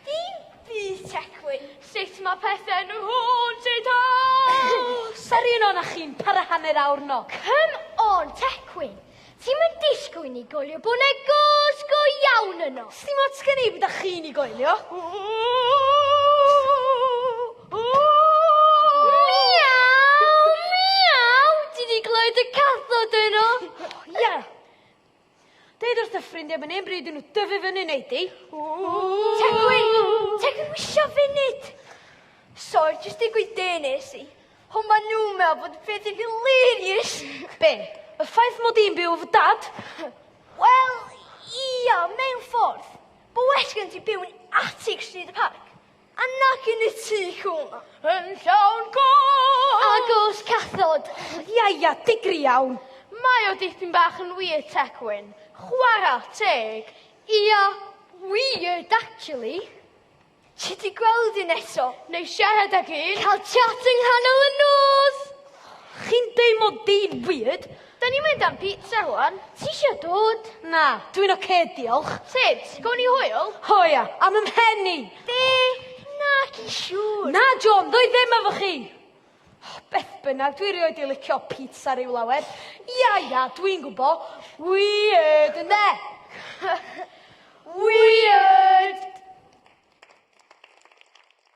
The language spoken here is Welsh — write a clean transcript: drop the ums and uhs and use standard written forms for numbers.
Dim byd, Tecwyn. Sut mae pethau yn haunted house? Sa'r un o'na chi'n para hanner awr no. Come on, Tecwyn. Ti'm yn disgwyl ni golio bod 'na ghost go iawn yno. Sdim ots gen i beth chi'n i goelio. Miaw, miaw! Ti di glywed y cathod yno? Ia. Deud wrth y ffrindiau bod neu'n bryd i nhw dyfu fyny neu di. Tecwyn, Tecwyn, wisio funud. Sorry, jyst digwydd de nes i. Ond ma nhw'n meddwl bod y peth yn hilarious. Be? Y ffaith mod i'n byw efo dad? Wel, ia, mewn ffordd. Bo well gen ti byw yn attic Stryd y Parc. A nac yn y tŷ cwl 'ma. Yn llawn ghosts! A ghost cathod. Ia, ia, digri iawn. Mae o dipyn bach yn weird, Tecwyn. Chwara teg. Ia, weird actually. Ti di gweld un eto? Neu siarad ag un. Cael chat yng nghanol y nos! Chi'n deud mod i'n weird? Da ni'n mynd am pizza rwan. Ti isio dod? Na, dwi'n oce, diolch. Sut? Gawn ni hwyl? O ia, am 'y mhen i. Be? Naci siŵr. Na, John, ddoi ddim efo chi. Oh, beth bynnag, dwi rioed di licio pizza rhyw lawer. Ia, ia, dwi'n gwbo. Weird, ynde? Weird!